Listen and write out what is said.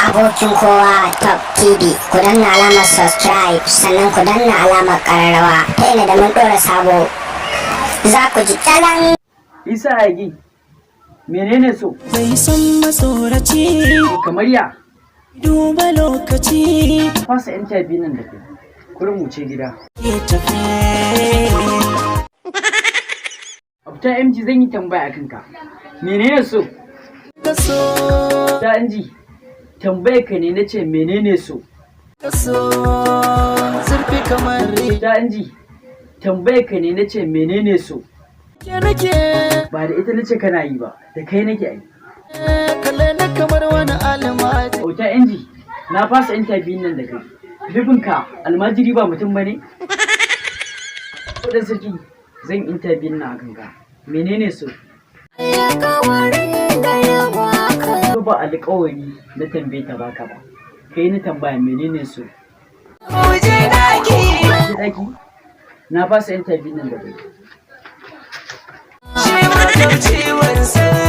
Abokin kowa, Top TV. Ku danna alamar subscribe, sannan ku danna alamar kararrawa, ta ina da mun ɗora sabo za ku ji talan. Isa Hagi, menene so? Bai san matsoraci. Kamar ya? Duba lokaci. Fasa interview nan da kai. Kurin wuce gida. Ke tafe. Abta MG, zan yi tambaya akan ka. Menene so? Kaso. Ta MG, tambayar ka ne nace, menene so? Kaso zurfi kamar Ta MG, tambayar ka ne nace, menene so? Ke nake. Ba da ita nace kana yi ba, da kai nake yi. Kalle na kamar wani almaji. Auta MG, na fasa interview nan da kai. Nufinka almajiri ba mutum bane? Kudin sarki, zan interview nan akan ka. Menene so? Ko ba alƙawari na tambaye ta baka ba. Kai na tambaya, menene so? Muje daki. Ki daki? Na fasa interview nan da kai. Shi ma ciwon.